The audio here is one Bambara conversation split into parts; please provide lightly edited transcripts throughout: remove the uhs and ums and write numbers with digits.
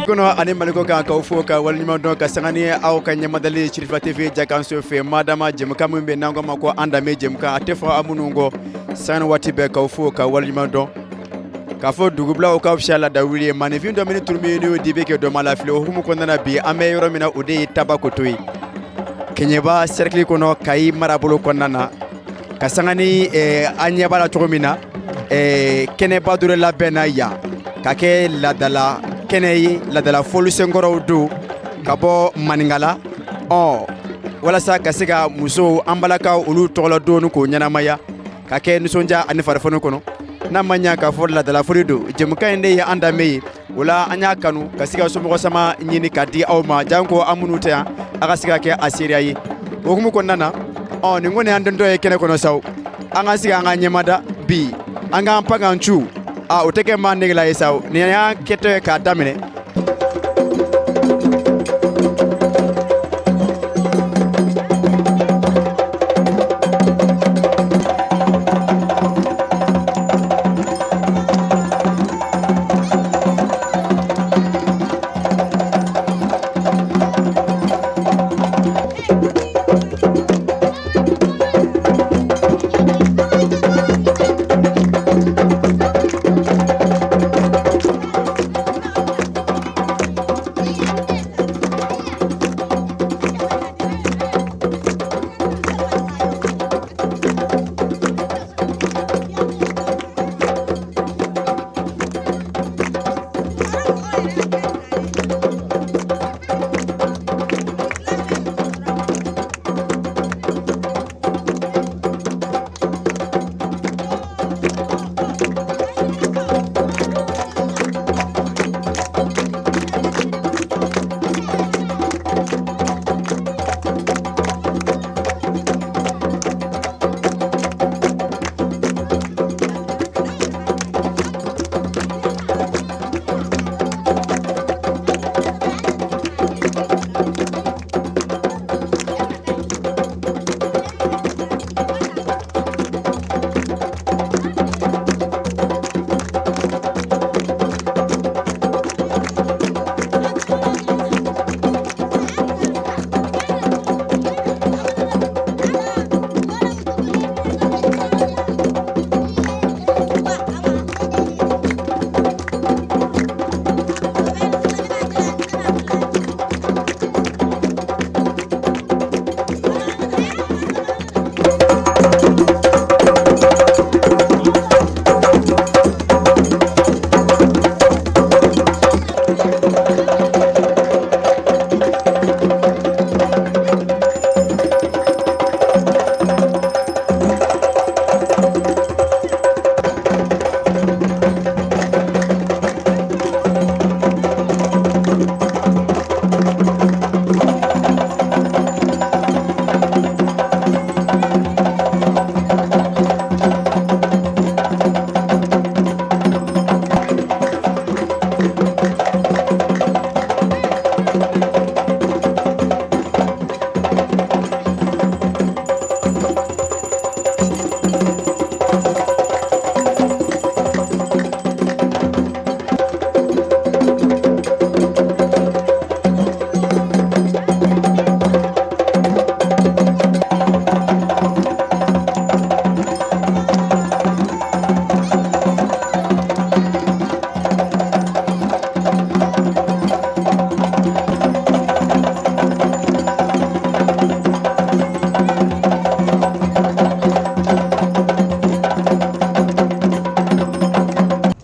Kɔnɔ ani Mali kɔkan, k'aw fo ka waleɲuman dɔn ka sanga ni aw ka ɲɛmadali Sirifa TV jakanso fɛ. Madama jɛmukan min bɛ n'an ko ma ko an danbe jɛmukan, a tɛ fɔ aw minnu kɔ sanga ni waati bɛɛ, k'aw fo ka waleɲuman dɔn k'a fɔ dugubilaw ka fisa laada wuli ye. Maaninfin dɔ min turu min n'o dibi kɛ dɔ ma lafili. O hukumu kɔnɔna na, bi an bɛ yɔrɔ min na, o de ye Tabakoto ye, Kɛɲɛba cercle kɔnɔ, Kayi marabolo kɔnɔna na. Ka sanga ni an ɲɛ b'a la cogo min na, kɛnɛba dɔ de labɛnna yan ka kɛ laadala kɛnɛ ye, laadala fɔlisenkɔrɔw don ka bɔ Maninkala, ɔ walasa ka se ka musow, an balakaw, olu tɔgɔla don k'o ɲɛnamaya ka kɛ nisɔndiya ani farifoni kɔnɔ. N'a ma ɲa k'a fɔ laadala foli don, jɛmukan in de ye an danbe ye. O la, an y'a kanu ka se ka somɔgɔ sama ɲini ka di aw ma, janko an minnu tɛ yan, a ka se ka kɛ a seereya ye. O hukumu kɔnɔna na, ɔ nin kɔni y'an dentɔ ye kɛnɛ kɔnɔ sa, an ka sigi an ka ɲɛmada bi, an k'an pan k'an cu. A o tɛ kɛ maa negela ye sa, nin y'an kɛtɔ ye k'a daminɛ.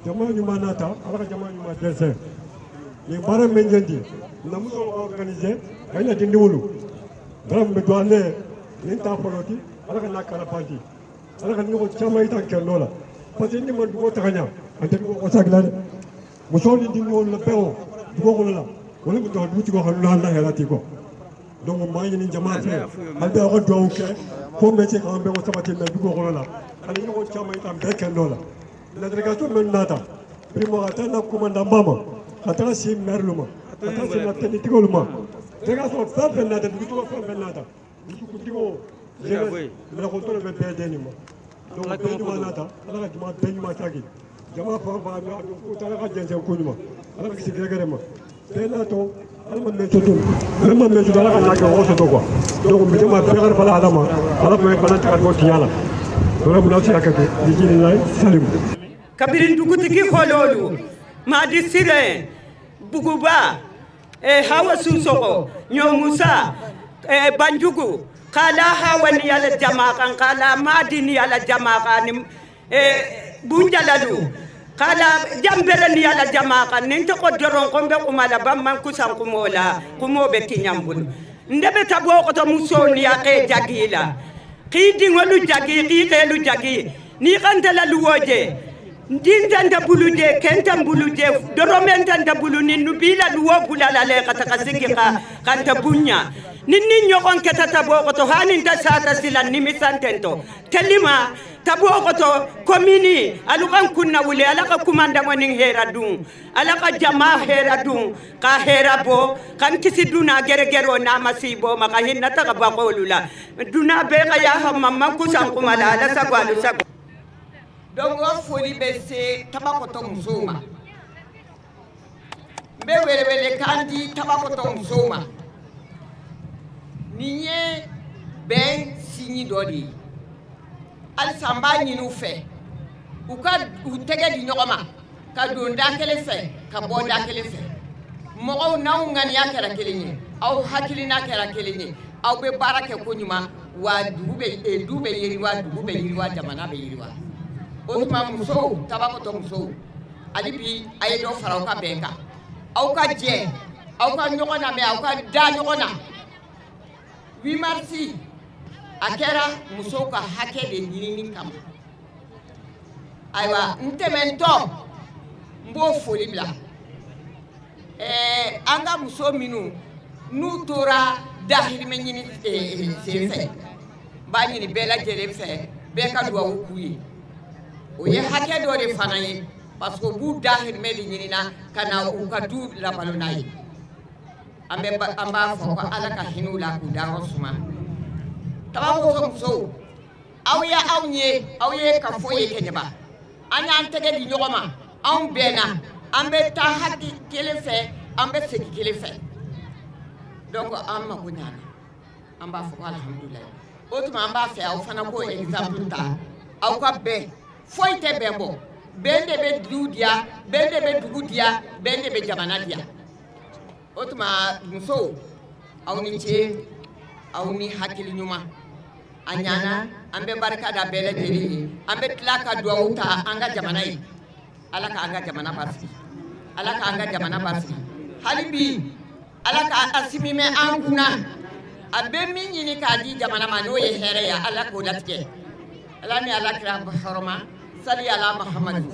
Jama ɲuman nata, Ala ka jama ɲuman dɛsɛ. Nin baara min jɛndi na muso organiser ka ina dindiwolu dara min bɛ don an ne nin t'a fɔlɔ ti. Ala ka n'a kala banti, Ala ka ɲɔgɔn caman itan kɛndɔ la, parce que ni ma dugo taga ɲa, an tɛ dugo kɔsagila dɛ. Musow ni denw la bɛn dugu kɔnɔ la wala bɛ taa dugutigi ka la hɛrɛ ten quoi. Donc n b'a ɲini jama fɛ hali bi aw ka dugawu kɛ ko bɛ se k'an bɛn ko sabati mɛ dugu kɔnɔ la ani ɲɔgɔn caman k'an bɛɛ kɛ dɔ la. La délégation bɛ nata primo ka taa na commandant ba ma, ka taga se maire ma, ka taa se na tenitigiw ma. Délégation fɛn fɛn nata, dugutigi fɛn fɛn nata, dugukuntigiw, jeunesse, mɛlɛkotɔ bɛ bɛɛ den nin ma. Donc bɛɛ ɲuman nata, Ala ka jama bɛɛ ɲuman sagi. Jama fan fan ko Ala ka jɛnsɛn ko ɲuman, Ala ka kisi gɛrɛgɛrɛ ma. Bɛɛ n'a tɔ Ala ma mɛn soto, bɛɛ ma mɛn soto, Ala ka n'a kɛ o soto quoi. Donc mi jama bɛɛ ka bala Ala ma, Ala ma bana ta ka bɔ tiɲɛ la. Donc mun se ka kɛ ni salim. Kabirin dugutigi hololu Madi Sire Buguba Hawa Susoko Nyomusa Banjugu kala hawa ni ala jama kan kala Madi ni ala jama kan ni Bunjalalu kala jambere ni ala jama kan nin to ko doron ko be kumala bamman kusan kumola kumo be tinyambul ndebe tabo ko to muso ni ake jagila qidi ngolu jagi qi jagi ni kantala luwoje ndintanta buluje kentan buluje doromentanta bulu ni nubila luwo bulala le kata kasigi ka kanta bunya ninni nyogon keta tabo koto hanin ta sata sila nimisantento telima tabo koto komini alukan kunna wule alaka kumanda moning hera dun alaka jama hera dun ka hera bo kan kisi duna geregero na masibo maka hinna ta ka bakolula duna be ka ya hamma kusan kumala ala sagwalu sagwa. Donc o foli bɛ se Tabakoto musow ma. N bɛ welewele kan di Tabakoto musow ma. Nin ye bɛn signe dɔ de ye. Halisa n b'a ɲini u fɛ u ka u tɛgɛ di ɲɔgɔn ma ka don da kelen fɛ ka bɔ da kelen fɛ. Mɔgɔw n'aw ŋaniya kɛra kelen ye, aw hakilina kɛra kelen ye, aw bɛ baara kɛ ko ɲuman wa dugu bɛ du bɛ yiriwa, dugu bɛ yiriwa, jamana bɛ yiriwa. O tuma musow, Tabakoto musow, hali bi a ye dɔ fara aw ka bɛn kan, aw ka jɛ, aw ka ɲɔgɔn lamɛn, aw ka da ɲɔgɔn na. 8 mars a kɛra musow ka hakɛ de ɲinini kama. Ayiwa n tɛmɛntɔ n b'o foli bila an ka muso minnu n'u tora dahirimɛ ɲini sen fɛ, n b'a ɲini bɛɛ lajɛlen fɛ bɛɛ ka duwawu k'u ye. O ye hakɛ dɔ de fana ye parce que u b'u dahirimɛ de ɲinina ka na u ka du labalo n'a ye. An b'a fɔ ko Ala ka hinɛ u la k'u dayɔrɔ suma. Tabakoto musow, aw ye anw ye, aw ye ka fɔ ye Kɛɲɛba. An y'an tɛgɛ di ɲɔgɔn ma, anw bɛnna, an bɛ taa hakɛ kelen fɛ, an bɛ segin kelen fɛ. Donc an mako ɲana, an b'a fɔ ko alihamudulilayi. O tuma an b'a fɛ aw fana k'o exemple ta, aw ka bɛn. Foyi tɛ bɛn bɔ, bɛn de bɛ du diya, bɛn de bɛ dugu diya, bɛn de bɛ jamana diya. O tuma musow, aw ni ce, aw ni hakili ɲuman. A ɲana, an bɛ barika da bɛɛ lajɛlen ye. An bɛ tila ka duwawu ta an ka jamana ye. Ala k'an ka jamana basigi, Ala k'an ka jamana basigi. Hali bi Ala ka Asimi mɛn an kunna. A bɛ min ɲini k'a di jamana ma n'o ye hɛrɛ ye, Ala k'o latigɛ. Ala ni Ala kira hɔrɔma sali ala Muhammadu.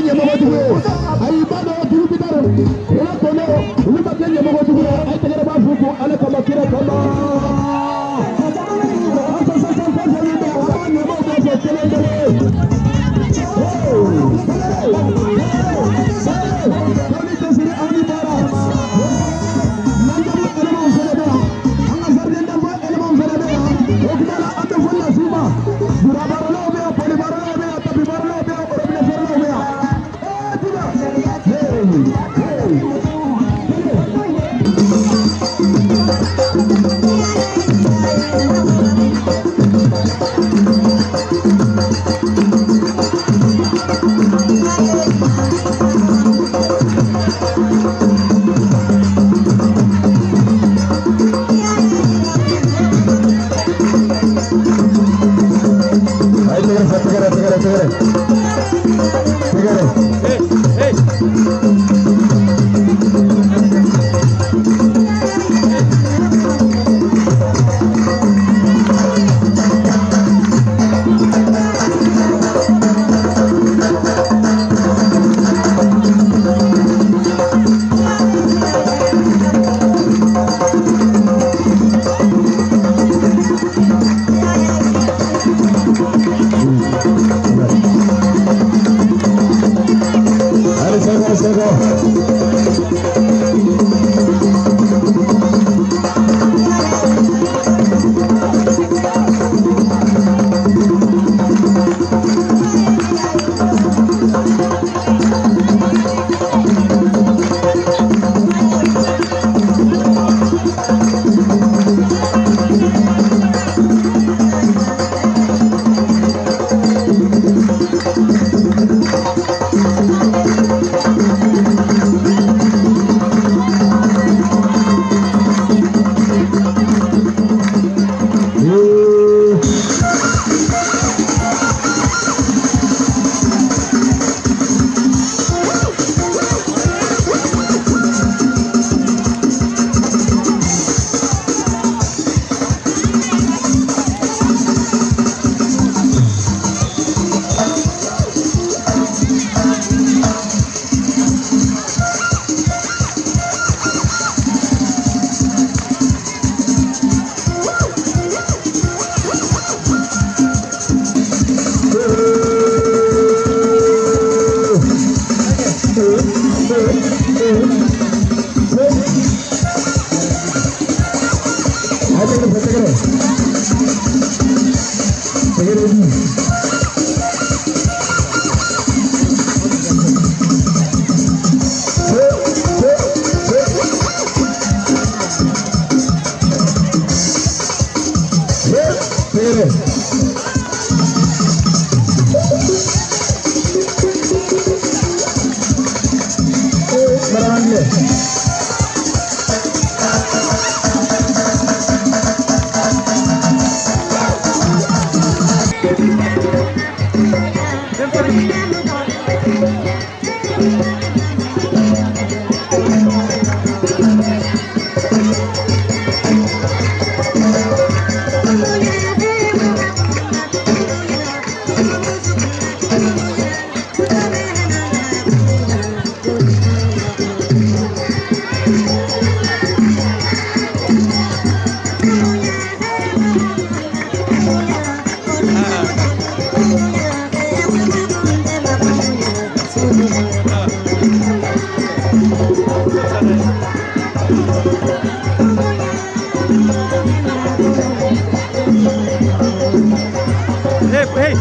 Ɲɛmɔgɔjugu ye. Ayi, ba dɔn dugu bi daro wala kɔnɔ, olu ma kɛ ɲɛmɔgɔjugu ye. A ye tɛgɛrɛ b'a f'u kun Ala kama, kira kama. Association fɛn fɛn bɛ yen, an b'a ɲɛmɔgɔ bɛɛ fɛ kelen kelen. Kɔni tɛsiri aw ni baara. Nanjamu éléments fɛnɛ bɛ yan, an ka jardin d'enfant éléments fɛnɛ bɛ yan. O tuma la, an bɛ foli las'u ma. Burabaaralaw bɛ yan, pɔlibaaralaw bɛ yan, tapibaaralaw bɛ yan, robinet feerelaw bɛ yan. Ee Tuba, hey hey. A ye tɛgɛrɛ fɔ, tɛgɛrɛ, tɛgɛrɛ, tɛgɛrɛ, tɛgɛrɛ. Allez, c'est bon, c'est bon. A ye tɛgɛrɛ fɔ, tɛgɛrɛ, tɛgɛrɛ di. Tɛgɛrɛ. Ee, Maramanilɛ. Hey, hey.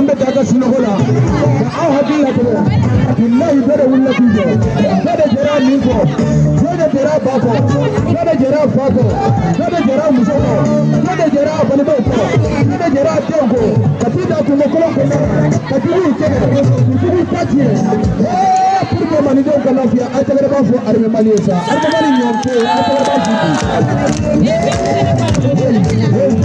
An bɛ taa ka sunɔgɔ la ka aw hakili latigɛ. Bilahi, bɛɛ de wulila k'i jɔ, bɛɛ de jɛra nin kɔ, bɛɛ de jɛra ba kɔ, bɛɛ de jɛra fa kɔ, bɛɛ de jɛra muso kɔ, bɛɛ de jɛra a balimaw kɔ, bɛɛ de jɛra a denw kɔ, ka t'i da kungo kolon kɔnɔ ka juguw kɛlɛ, k'u juguw ta tiɲɛ. Ee, pour que malidenw ka lafiya, a tɛgɛrɛ b'a fɔ armée Mali ye sa, armée Mali ɲɔgɔn tɛ yen, a tɛgɛrɛ b'a fɔ bi. Hey, hey, hey, hey.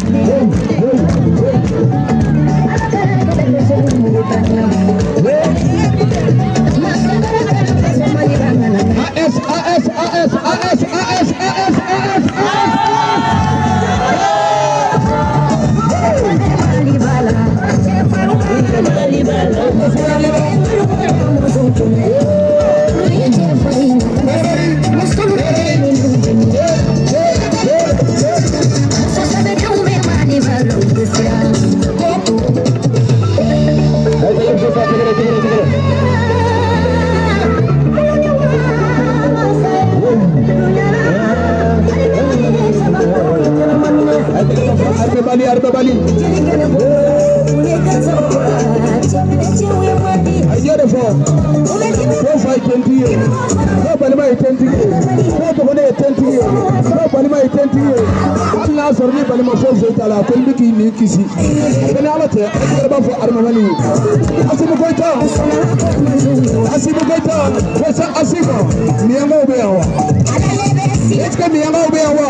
AS, AS, AS, AS, AS, AS, AS, AS. Armée Mali, armée Mali. A y'o de fɔ ko fa ye tentigi ye, ko balima ye tentigi ye, ko dɔgɔnin ye tentigi ye, ko balima ye tentigi ye. Hali n'a sɔrɔ ni balima foyi foyi t'a la, ko n bɛ k'i nin kisi. A bɛ ni Ala cɛ, a yɛrɛ b'a fɔ armée Mali ye. Assimi Goïta, Assimi Goïta, ko sa Assimi, miyankaw bɛ yan wa? Est ce que miyankaw bɛ yan wa?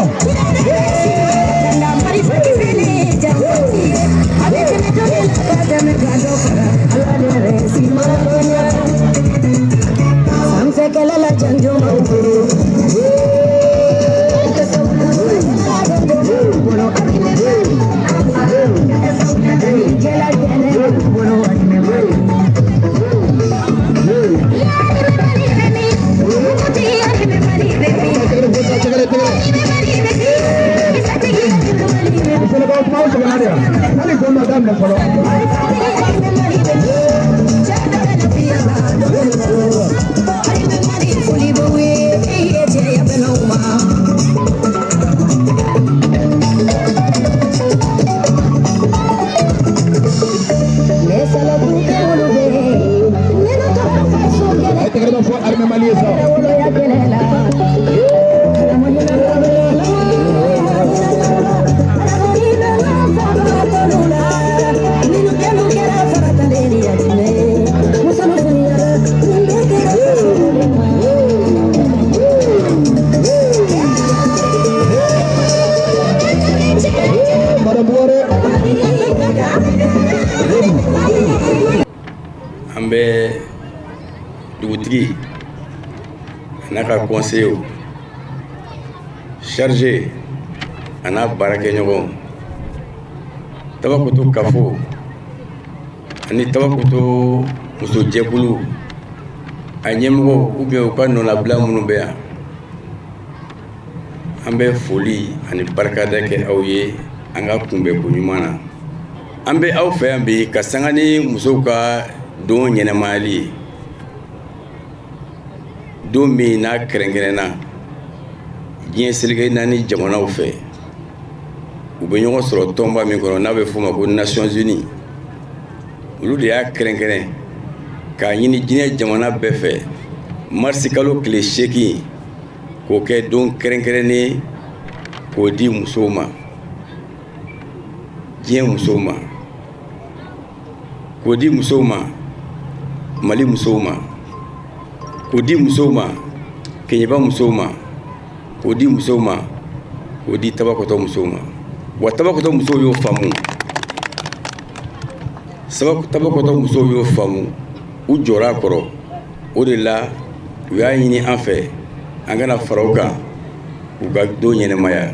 Tɛgɛrɛ tɛgɛrɛ. Musolakaw, kumaw sɛbɛnna de yan, hali ko ma daminɛ fɔlɔ. A ye tɛgɛrɛ b'a fɔ armée Mali ye sa. Madame Buware. An bɛ dugutigi a n'a ka conseillers, chargé a n'a baarakɛɲɔgɔnw, Tabakoto kafo ani Tabakoto musojɛkulu a ɲɛmɔgɔw ou bien u ka nɔnabila minnu bɛ yan, an bɛ foli ani barikada kɛ aw ye an ka kunbɛnko ɲuman na. An bɛ aw fɛ yan bi ka sanga ni musow ka don ɲɛnɛmayali ye, don min n'a kɛrɛnkɛrɛnna diɲɛ seleke naani jamanaw fɛ, u bɛ ɲɔgɔn sɔrɔ tɔnba min kɔnɔ n'a bɛ f'o ma ko Nations Unies. Olu de y'a kɛrɛnkɛrɛn k'a ɲini diɲɛ jamana bɛɛ fɛ marisi kalo tile 8 k'o kɛ don kɛrɛnkɛrɛnnen k'o di musow ma, diɲɛ musow ma, k'o di musow ma, Mali musow ma, k'o di musow ma, Keɲeba musow ma, k'o di musow ma, k'o di Tabakɔtɔ musow ma. Wa Tabakɔtɔ musow y'o faamu, Tabakɔtɔ musow y'o faamu, u jɔra a kɔrɔ. O de la u y'a ɲini an fɛ an kana fara u kan k'u ka don ɲɛnɛmaya.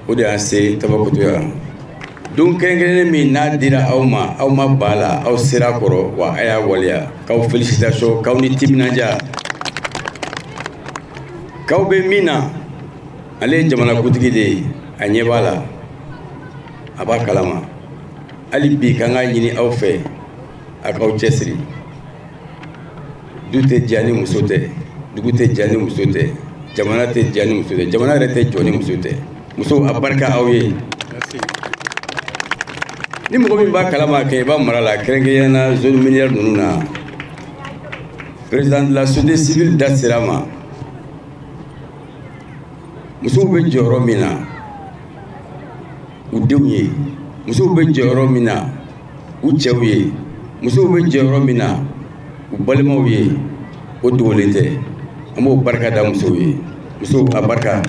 O de y'an se Tabakɔtɔ yan. Don kɛrɛnkɛrɛnnen min n'a dira aw ma, aw ma ba la, aw sera a kɔrɔ, wa a y'a waleya. K'aw félicitation, k'aw ni timinandiya, k'aw bɛ min na. Ale ye jamanakuntigi de ye, a ɲɛ b'a la, a b'a kalama. Hali bi k'an k'a ɲini aw fɛ a k'aw cɛsiri. Du tɛ diya ni muso tɛ, dugu tɛ diya ni muso tɛ, jamana tɛ diya ni muso tɛ, jamana yɛrɛ tɛ jɔ ni muso tɛ. Musow, a barika aw ye. Ni mɔgɔ min b'a kalama Kɛɲɛba mara la, kɛrɛnkɛrɛnnenya na zone minière ninnu na, président de la société civile da sera a ma, musow bɛ jɔyɔrɔ min na u denw ye, musow bɛ jɔyɔrɔ min na u cɛw ye, musow bɛ jɔyɔrɔ min na u balimaw ye, o dogolen tɛ. An b'o barika da musow ye. Musow, a barika.